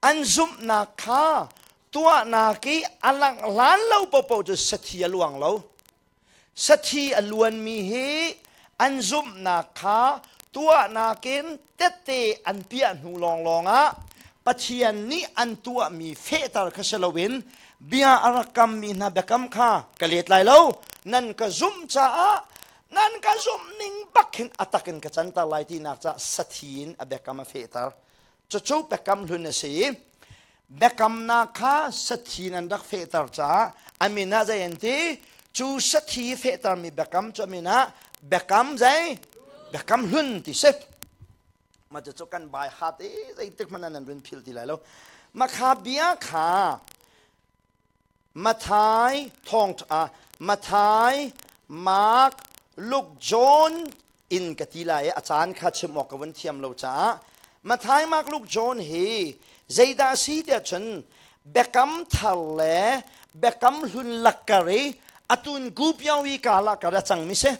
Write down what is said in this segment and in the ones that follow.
An zumhnak kha tuahnak i a langh hlan lo paohpaoh cu sathi a luang lo. Sathi a luanmi hi an zumhnak kha tuahnak in tette an piah hnu lawnglawng ah Pathian nih an tuahmi fehter kha si loin bia a rak kammi hna biakam kha ka let lai lo. Nan ka zumh caah nan ka zumh ning bak hin a tak in ka canter lai tinak caah sathi in a biakam a fehter. Cucu biakam hlun a si i biakamnak kha sathi in an rak fehter caah a min ah zei an ti? Cu sathi fehtermi biakam cu a min ah biakam zei? Biakam hlun ti si. Mah cucu kan bai hat i zeitik hmanh ah nan run philh ti lai lo. Mah kha bia kha Mathai thawng Mathai, Mark, Luke, John in ka ti lai i a caan kha chim awk ka vun thiam lo caah Mathai, Mark, Luke, John hi zeidah a si tiah cun biakam thar le biakam hlun lakkar i atun gupiawi ka lakar a cangmi si.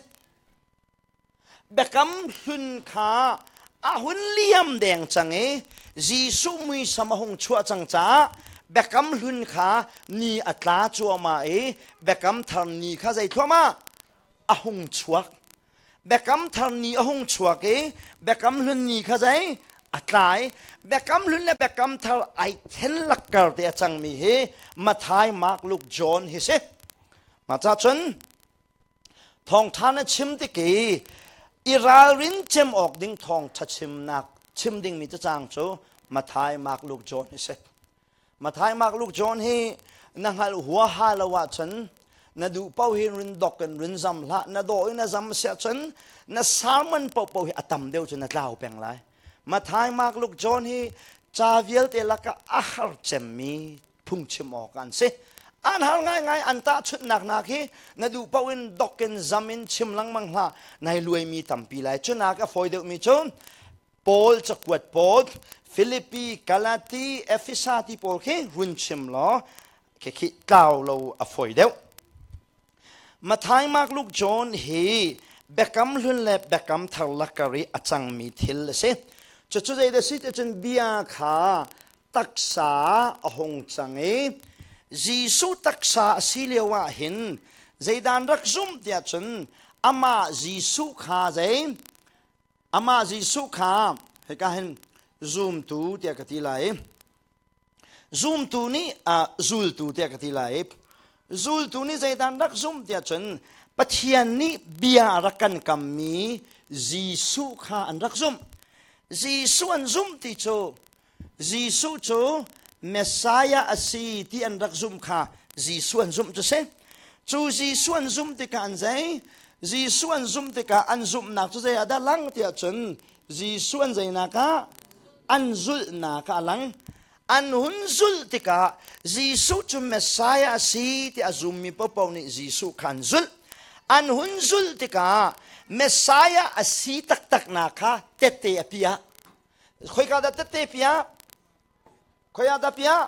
Biakam hlun kha a hun liam deng cang i Jesuh muisam a hung chuah cang caah biakam hlun kha ni a tla cuahmah i biakam thar ni kha zei thluahmah a hung chuak. Biakam thar ni a hung chuak i biakam hlun ni kha zei a tla i biakam hlun le biakam thar ai then lakkar te a cangmi hi Mathai, Mark, Luke, John hi si. Mah ca cun Thawngṭha na chim tik i i ralrin cem awk ding thawngṭha chimnak chim dingmi cacang cu Mathai, Mark, Luke, John hi si. Mathai, Mark, Luke, John hi na hngalh huaha lo ahcun na duh paoh hi run dok in run zam hlah. Na dawh in na zam si ahcun na sermon paohpaoh hi a tam deuh cu na tlau peng lai. Mathai, Mark, Luke, John hi ca vialte lakah a har cemmi phungchim awk an si. An har ngaingai an tahchunhnak nak hi na duh paoh in dok in zam in chim lengmang hlah nai luaimi tampi lai. Cunak a fawi deuhmi cu Paul cakuat pawl Philippi, Galati, Efesa ti pawl khi run chim law khi tlau lo a fawi deuh. Mathai, Mark, Luke, John hi biakam hlun le biakam thar lakar i a cangmi thil a si. Cucu zeidah si ti cun bia kha taksa a hung cang i Jesuh taksa a si lio ah hin zeidan rak zumh tiah cun amah Jesuh kha zei amah Jesuh kha hika hin zumtu tiah ka ti lai. Zumtu nih zultu tiah ka ti lai. Zultu nih zeidan rak zumh tiah cun Pathian nih bia a rak kan kammi Jesuh kha an rak zumh. Jesuh an zumh ti cu Jesuh cu Messiah a si ti an rak zumh kha Jesuh an zumh cu si. Cu Jesuh an zumh tikah an zei? Jesuh an zumh tikah an zumhnak cu zei ah dah lang tiah cun Jesuh an zeinak ah an zulhnak ah a lang. An hun zulh tikah Jesuh cu Messiah a si ti a zummi paohpaoh nih Jesuh kha an zulh. An hun zulh tikah Messiah a si taktaknak kha tette a piah. Khoika dah tette piah? Khoi ah dah piah?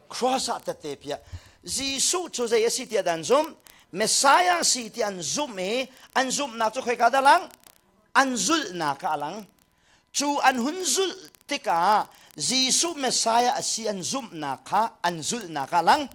Cross ah tette piah. Jesuh cu zei a si tiah dah an zumh? Messiah si ti an zumh i an zumhnak cu khoika dah lang? An zulhnak ah a lang. Cu an hun zulh tikah Jesuh Messiah a si an zumhnak kha an zulhnak ah lang.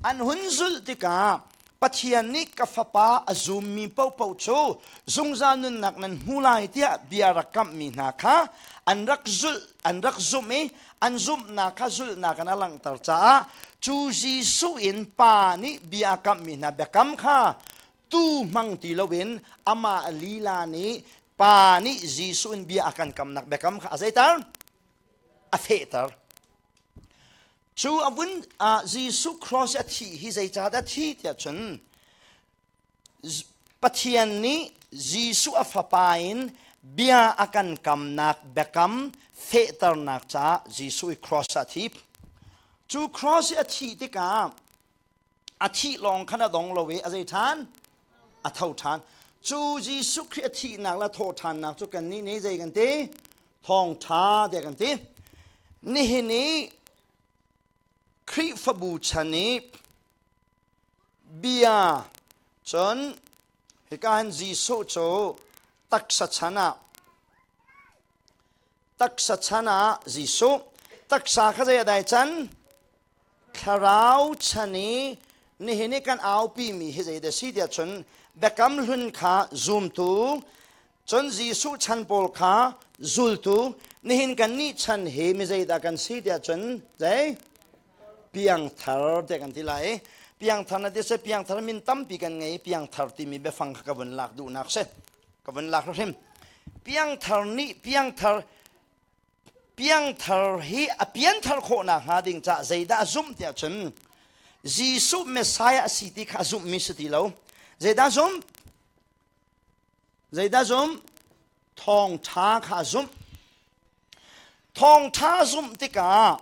An hun zulh tikah Pathian nih ka fapa a zummi paohpaoh cu zungzal nunnak nan hmu lai tiah bia rak kamhmi hna kha an rak zulh, an rak zumh i an zumhnak kha zulhnak in a langhter caah cu Jesuh in Pa nih bia a kamhmi hna biakam kha tu hmang ti loin amah lila nih Pa nih Jesuh in bia a kan kamnak biakam kha a zeiter? A fehter. Cu a vun Jesuh cross a thih hi zeicahdah a thih tiah cun Pathian nih Jesuh a fapa in bia a kan kamnak biakam fehternak caah Jesuh i cross a thi. Cu cross i a thih tikah a thih lawng khan a dong lo i a zei ṭhan? A tho ṭhan. Cu Jesuh Khrih a thihnak le thawh ṭhannak cu kannih nih zei kan ti? Thawngṭha tiah kan ti. Nihin i Khrihfabu chan i bia cun hika hin Jesuh cu taksa chan ah taksa chan ah Jesuh. Taksa kha zei a dai can? Thlarau chan i nihin i kan aupi mi hi zei dah si tiah cun biakam hlun kha zumtu, cun Jesuh chan pawl kha zultu, nihin kan nih chan hi mi zeidah kan si tiah cun zei? Piangthar tiah kan ti lai. Piangthar na ti se piangthar min tampi kan ngei. Piangthar timi biafang kha ka vun lak duhnak si. Ka vun lak hrim. Piangthar nih piangthar piangthar hi a pianthar khawhnak hnga ding caah zeidah a zumh tiah cun Jesuh Messiah a si ti kha a zumhmi si ti lo. Zeidah zumh? Zeidah zumh? Thawngṭha kha a zumh. Thawngṭha zumh tikah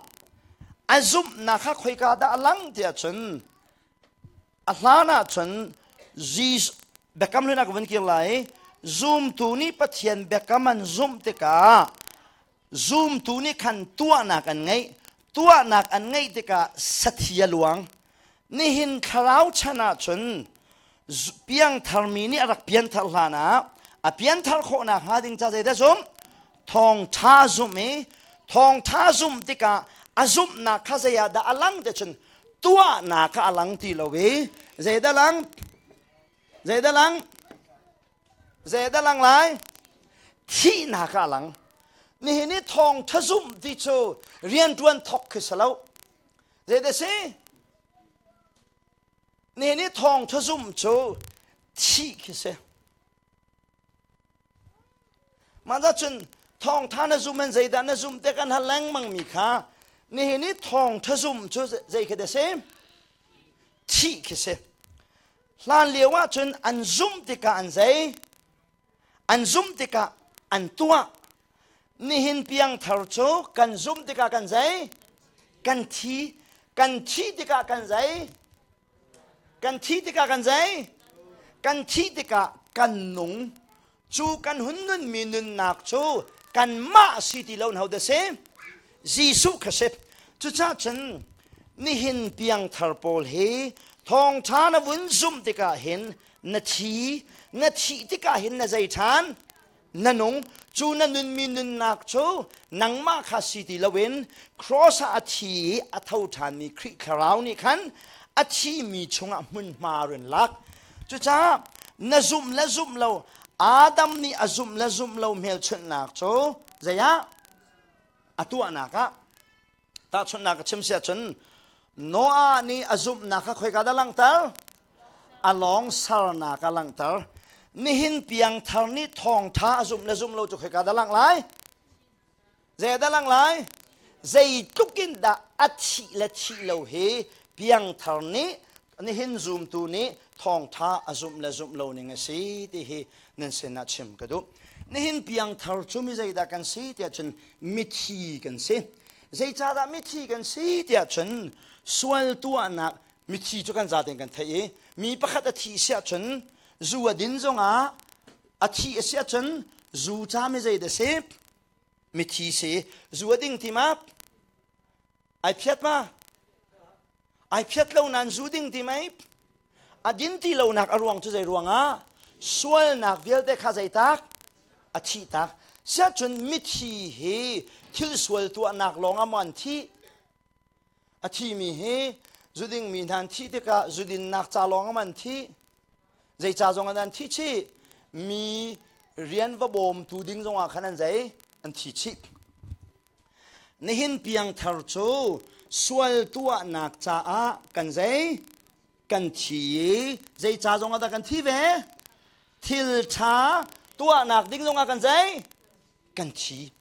a zumhnak kha khoika dah a lang tiah cun A hlan ahcun Jesus biakam hlun ah ka vun kir lai. Zumtu nih Pathian biakam an zumh tikah zumtu nih khan tuahnak an ngeih. Tuahnak an ngeih tikah sathi a luang. Nihin thlarau chan ahcun piangtharmi nih a rak pianthar hlan ah a pianthar khawhnak hnga ding ca zeidah zumh? Thawngṭha zumh i thawngṭha zumh tikah a zumhnak kha zei ah dah a lang te cun tuahnak kha a lang ti lo i zeidah lang? Zeidah lang? Zeidah lang lai? Thihnak kha a lang. Nihin i thawngṭha zumh ti cu rianṭuan thok khi si lo. Zeidah si? Nihin i thawngṭha zumh cu thih khi si. Mah cun thawngtha na zum an zeidah na zum te kan hal lengmang mi kha nihin i thawngtha zum cu zei khi dah si? Thih khi si. Hlan lio ah cun an zumh tikah an zei? An zumh tikah an tuah. Nihin piangthar cu kan zumh tikah kan zei? Kan thi. Kan thih tikah kan zei? Kan thih tikah kan zei? Kan thih tikah kan nung. Cu kan hun nunmi nunnak cu kanmah si ti lo in hodah si? Jesuh kha si. Cucaah cun nihin piangthar pawl hi thawngṭha na vun zumh tikah hin na thi, na thih tikah hin na zei ṭhan? Na nung. Cu na nunmi nunnak cu nangmah kha si ti loin cross ah a thi i a tho ṭhanmi Khrih Thlarau nih khan a thimi chungah hmunhma run lak. Cucaah na zumh le zumh lo Adam nih a zumh le zumh lo hmelchunhnak cu zei ah a tuahnak ah tahchunhnak ka chim si ahcun Noah nih a zumhnak kha khoika dah langhter? A lawng sarnak a langhter. Nihin piangthar nih thawngtha a zumh le zumh lo cu khoika dah langh lai? Zei dah lang lai? Zeitluk in dah a thih le thih lo hi piangthar nih nihin zumtu nih thawngtha a zumh le zumh lo ning a si ti hi nan sinah chim ka duh. Nihin piangthar cu mi zeidah kan si tiah cun mithi kan si. Zeicahdah mithi kan si tiah cun sual tuahnak mithi cu kan zaten kan theih i mi pakhat a thih siah cun zu a din zongah a thih a si ahcun zu ca mi zei dah si? Mithi si. Zu a ding ti ma? Ai phiat ma? Ai phiat lo nain zu ding ti mei? A din ti lonak a ruang cu zei ruangah? Sualnak vialte kha zeitak? A thih tak. Siahcun mithi hi thil sual tuahnak lawng ah maw an thih? A thimi hi zuding mi hna an thih tikah zudinnak ca lawng ah maw an thih? Zeica zong an thi chih? Mi rian va bawmtu ding zongah khan an zei? An thi chih. Nihin piangthar cu sual tuahnak caah kan zei? Kan thi i zeica zongah dah kan thi ve? Thil ṭha tuahnak ding zongah kan zei? Kan thi.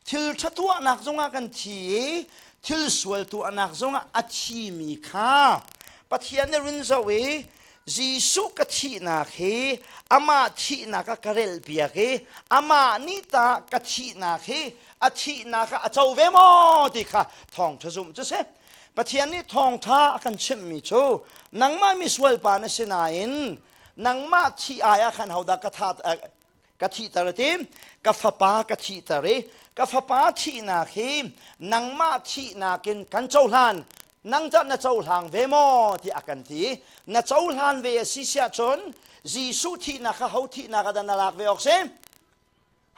Thil ṭha tuahnak zongah kan thi i thil sual tuahnak zongah a thimi kha Pathian nih run zoh i Jesuh ka thihnak hi amah thihnak ah ka relpiak i amah nih ta ka thihnak hi a thihnak ah a co ve maw ti kha thawngṭha zumh cu si. Pathian nih thawngṭha a kan chimhmi cu nangmah misual pa na si nain nangmah thih ai ah khan hodah ka tha ka thihter a ti ka fapa ka thihter i ka fapa thihnak hi nangmah thihnak in kan cohlan nang cah na cohlang ve maw tiah a kan ti na cohlan ve a si siah cun Jesuh thihnak kha ho thihnak ah dah na lak ve awk si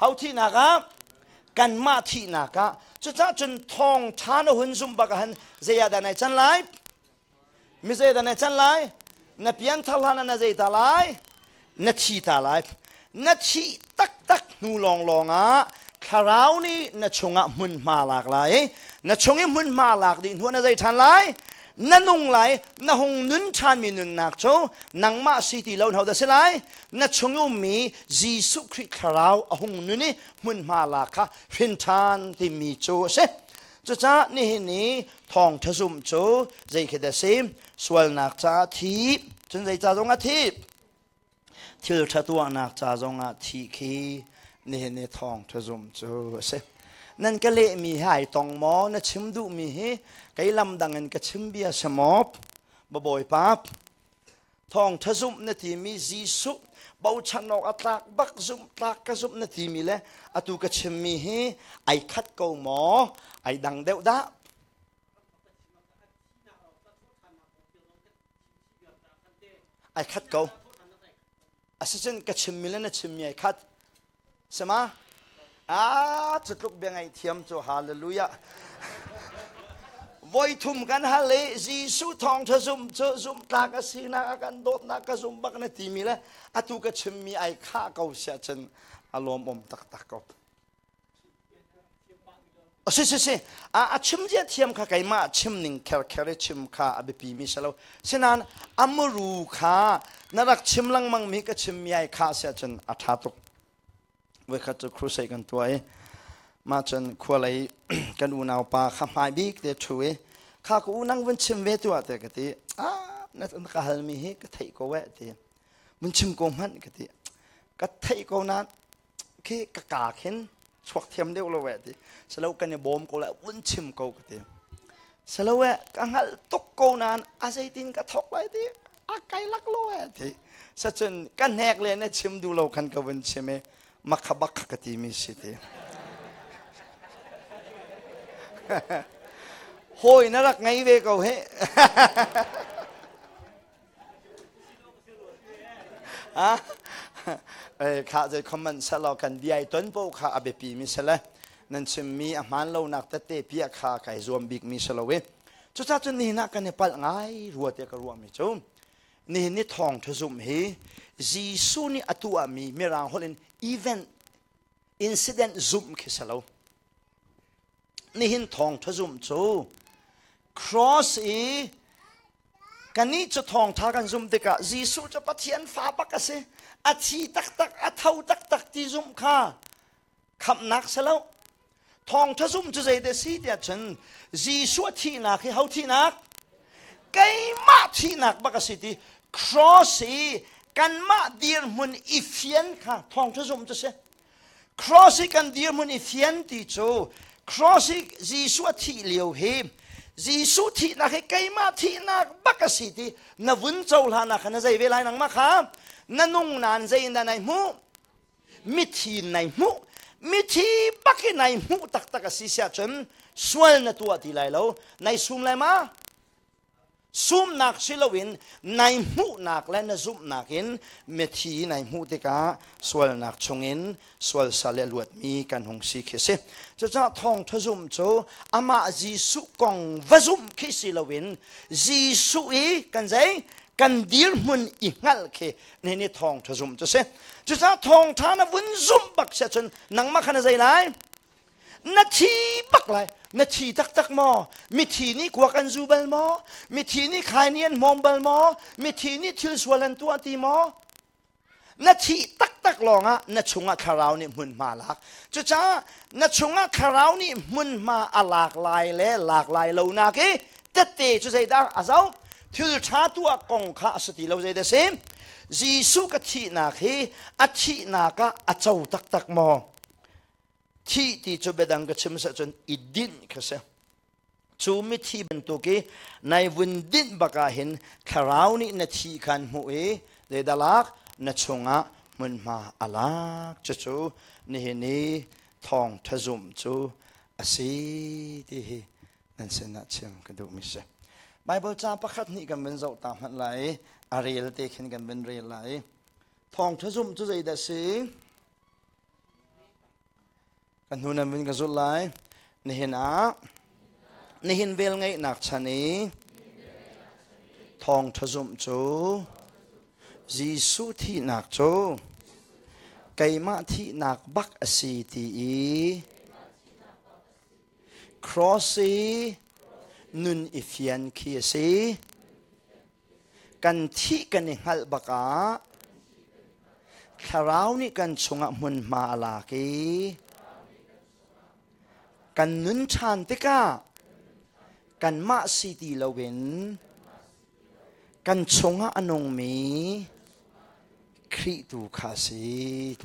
ho thihnak ah? Kanmah thihnak ah. Cucaah cun thawngṭha na hun zumh bak ahhin zei ah dah nai can lai? Mi zei dah nai can lai? Na pianthar hlan ah na zei ta lai? Na thi ta lai. Na thih taktak hnu lawnglawng ah thlarau nih na chungah hmunhma lak lai. Na chung i hmunhma lak dih hnu ah na zei ṭhan lai? Na nung lai. Na hung nun ṭhanmi nunnak cu nangmah si ti lo in hodah si lai? Na chung i ummi Jesuh Khrih thlarau a hung nun i hmunhma lak kha hrin ṭhan timi cu a si. Cucaah nihin i thawngṭha zumh cu zei khi dah si? Sualnak caah thi, cun zei ca zongah thi? Thil ṭha tuahnak ca zongah thi khi nihin i thawngṭha zumh cu a si. Nan ka lehmi hi ai tong maw? Na chim duhmi hi kei lam dang in ka chim bia si maw? Bawipa, Thawngṭha zumh na timi Jesuh bochan awk a tlak bak zumh tlak ka zumh na timi le atu ka chimmi hi ai khat ko maw? Ai dang deuh dah? Ai khat ko. Asicun ka chimmi le na chimmi ai khat. Sema? Ah, cu tluk bia ngaihthiam cu hallelujah. Voi thum kan hal i Jesuh thawngṭha zumh cu zumhtlak a sinak a kan dawtnak ka zum bak na timi le atu ka chimmi ai khah ko siah cun a lawmawm taktak ko. Si si si a chim zia thiam kha keimah chim ning kher kher i chim kha a biapi mi si lo. Sinain a muru kha na rak chim lengmang mi ka chim mi ai khah siah cun a ṭha tuk. Voikhat cu crusade kan tuah i mah cun khua lei kan unau pa kha hmai bik te ṭhu i kha ka u nang vun chim ve tuah te ka ti. Ah na ka hal mi hi ka theih ko eh ti. Vun chim ko hmanh ka ti. Ka theih ko nain khi ka ka khin chuak thiam deuh lo eh ti salo kan i bawm ko lai vun chim ko ka ti salo eh ka hngalh tuk ko nain a zeitin ka thok lai ti a kai lak lo eh ti sacun ka hnek le na chim duh lo khan ka vun chim i makha bak ka ti mi si ti hawi na rak ngei ve ko he Kha zei comment selaw kan bia i ton po kha a biapi mi sele nan chimmi a hmaan lonak tete piah kha kai zuam bik mi si lo i cucaah cun nihin ah kan i palh ngai rua tiah ka ruahmi cu nihin ni thawngṭha zumh hi Jesuh nih a tuahmi mirang holh in event incident zumh khi si lo Nihin thawngṭha zumh cu cross i kannih cu thawngṭha kan zumh tikah Jesuh cu Pathian fa bak a si. A thi taktak, a tho taktak ti zumh kha khamhnak si lo. Thawngṭha zumh cu zeidah si tiah cun Jesuh a thihnak hi ho thihnak? Keimah thihnak bak a si ti cross i kanmah dirhmun i fian kha thawngṭha zumh cu si. Cross i kan dirhmun i fian ti cu cross i Jesuh a thih lio hi Jesuh thihnak hi keimah thihnak bak a si ti na vun cohlan ah khan na zei ve lai nangmah kha na nung nan zei in dah nai hmuh mithi nai hmuh mithi bak i nai hmuh taktak a si siah cun sual na tuah ti lai lo nai sum lai ma Sumnak si loin nai hmuhnak le na zumhnak in mithi nai hmuh tikah sualnak chungin sual sal le luatmi kan hung si khi si. Cucaah thawngṭha zumh cu amah Jesuh kong va zumh khi si loin Jesuh i kan zei kan dirhmun i hngalh khi nihin i thawngṭha zumh cu si. Cucaah thawngṭha na vun zumh bak si ahcun nangmah kha na zei lai? Na thi bak lai. Na thi taktak maw? Mithi nih kuak an zu bal maw? Mithi nih khaini an hmawm bal maw? Mithi nih thil sual an tuah ti maw? Na thih taktak lawngah na chungah thlarau nih hmunhma lak. Cucaah na chungah thlarau nih hmunhma a lak lai le lak lai lo nak i tette cu zeidah a zoh? Thil ṭha tuah kong kha a si ti lo zeidah si? Jesuh ka thihnak hi a thihnak ah a co taktak maw? Thih ti cu biadang ka chim seh cun i dinh kha si. Cu mithi bantuk i nai vun dinh bak ah hin thlarau nih na thi khan hmuh i zeidalak na chungah hmunhma a lak. Cucu nihin i thawngṭha zumh cu a si ti hi nan sinah chim ka duhmi si. Bible ca pakhat hnih kan vun zoh ta hmanh lai i a rel te khin kan vun rel lai. Thawngṭha zumh cu zeidah si? Kan hnu nan vun ka zulh lai. Nihin ah nihin vel ngeihnak chan i thawngṭha zumh cu Jesuh thihnak cu keimah thihnak bak a si ti i cross i nun i fian khi a si. Kan thih kan i hngalh bak ah thlarau nih kan chungah hmunhma a lak i kan nun ṭhan tikah kanmah si ti loin kan chungah a nungmi Khrih tu kha a si.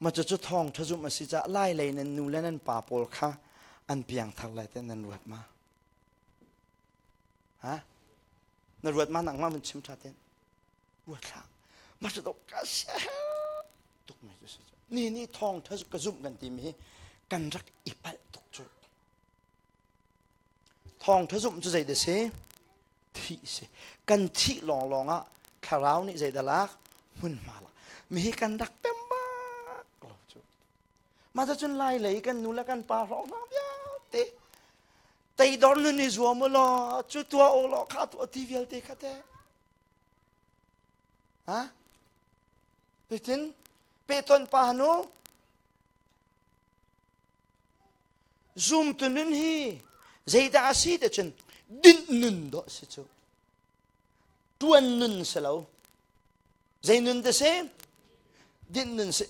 Mah cucu thawngṭha zumh a si caah lai lei nan nu le nan pa pawl kha an piangthar lai te nan ruat ma? Ha? Na ruat ma nangmah mun chim ṭha ten? Ruat hlah. Mah cu ka sia tuk mi cu si. Ni ni thawngṭha ka zumh kan timi hi kan rak i palh tuk cu. Thawngṭha zumh cu zeidah si? Thih si. Kan thih lawnglawng ah thlarau nih zeidah lak? Hmunhma lak. Mi hi kan rak pem bak lo cu. Mah cun lai lei kan nu le kan pa hrawng hna vialte teidor nun i zuam u law cu tuah u law kha tuah ti vialte kha te. Ha? Zeitin? Pehton pa hanu Zumtu nun hi zeidah a si te cun dinh nun dawh si cu. Tuan nun si lo. Zei nun te si? Dinh nun si.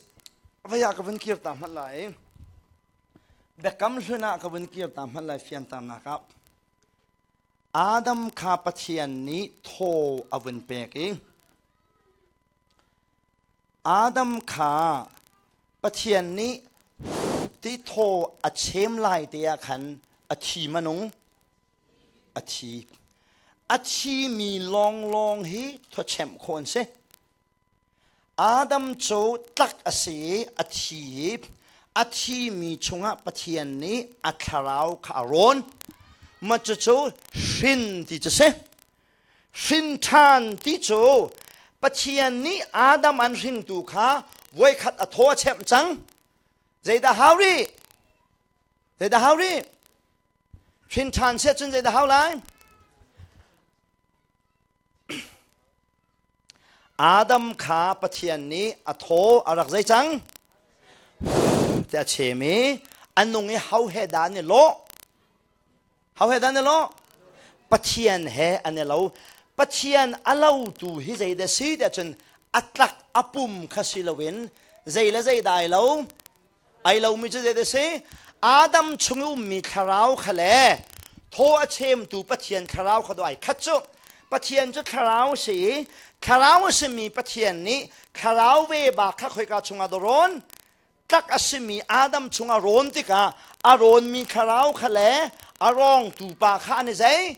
Vaya ka vun kir ta hmanh lai. Biakam hlun ah ka vun kir ta hmanh lai fianternak ah. Adam kha Pathian nih thaw a vun pek i Adam kha Pathian nih ti thaw a chem lai te ah khan a thi manung a thi. A thimi lawnglawng hi thawchemh khawh an si. Adam cu tlak a si i a thi i a thimi chungah Pathian nih a thlarau kha a rawn. Mah cucu hrin ti cu si. Hrin ṭhan ti cu Pathian nih Adam an hringtu kha voikhat a thaw a chemh cang. Zeidah hau rih? Zeidah hau rih? Hrin ṭhan siah cun zeidah hau lai? Adam kha Pathian nih a thaw a rak zei cang? Ti a chem i a nung i ho he dah an i lawh? Ho he dah an i lawh? Pathian he an i lo. Pathian a lotu hi zeidah si tiah cun a tlak a pum kha si loin zei le zei dah ai lo? Ai lomi cu zeidah si? Adam chung i ummi thlarau kha le thaw a chemtu Pathian thlarau kha do ai khat cu. Pathian cu thlarau si i thlarau a simi Pathian nih thlarau ve ba kha khoika chungah dah rawn? Tlak a simi Adam chungah rawn tikah a rawnmi thlarau kha le a rawngtu pa kha an i zei?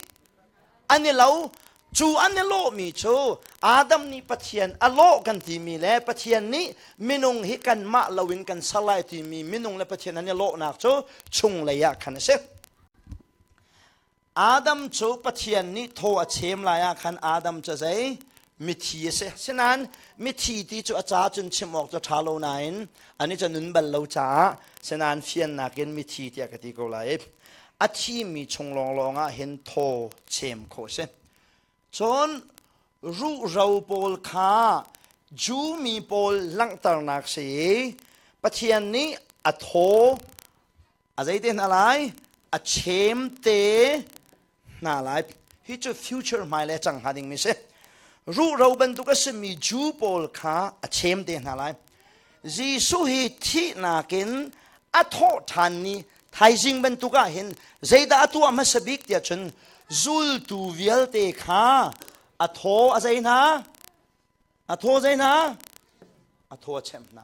An i lo. Cu an i lawhmi cu Adam nih Pathian a lawh kan timi le Pathian nih minung hi kanmah loin kan ser lai timi minung le Pathian an i lawhnak cu chunglei ah khan a si. Adam cu Pathian nih thaw a chem lai ah khan Adam cu zei mithi a si. Sinain mithi ti cu a ca cun chim awk cu ṭha lo nain ani cu nun bal lo caah sinain fiannak in mithi tiah ka ti ko lai. A thimi chung lawnglawng ah hin thaw chem khawh a si. Cun ruhro pawl kha Jew mi pawl langhternak si i Pathian nih a thaw a zei te hna lai a chem te hna lai hi cu future hmai le cang hnga ding mi si ruhro bantuk a simi Jew pawl kha a chem te hna lai Jesuh hi thihnak in a thawh ṭhan ni thaizing bantuk ah hin zeidah a tuah hmasa bik tiah cun zultu vialte kha a thaw a zei hna a thaw zei hna a thaw a chem hna.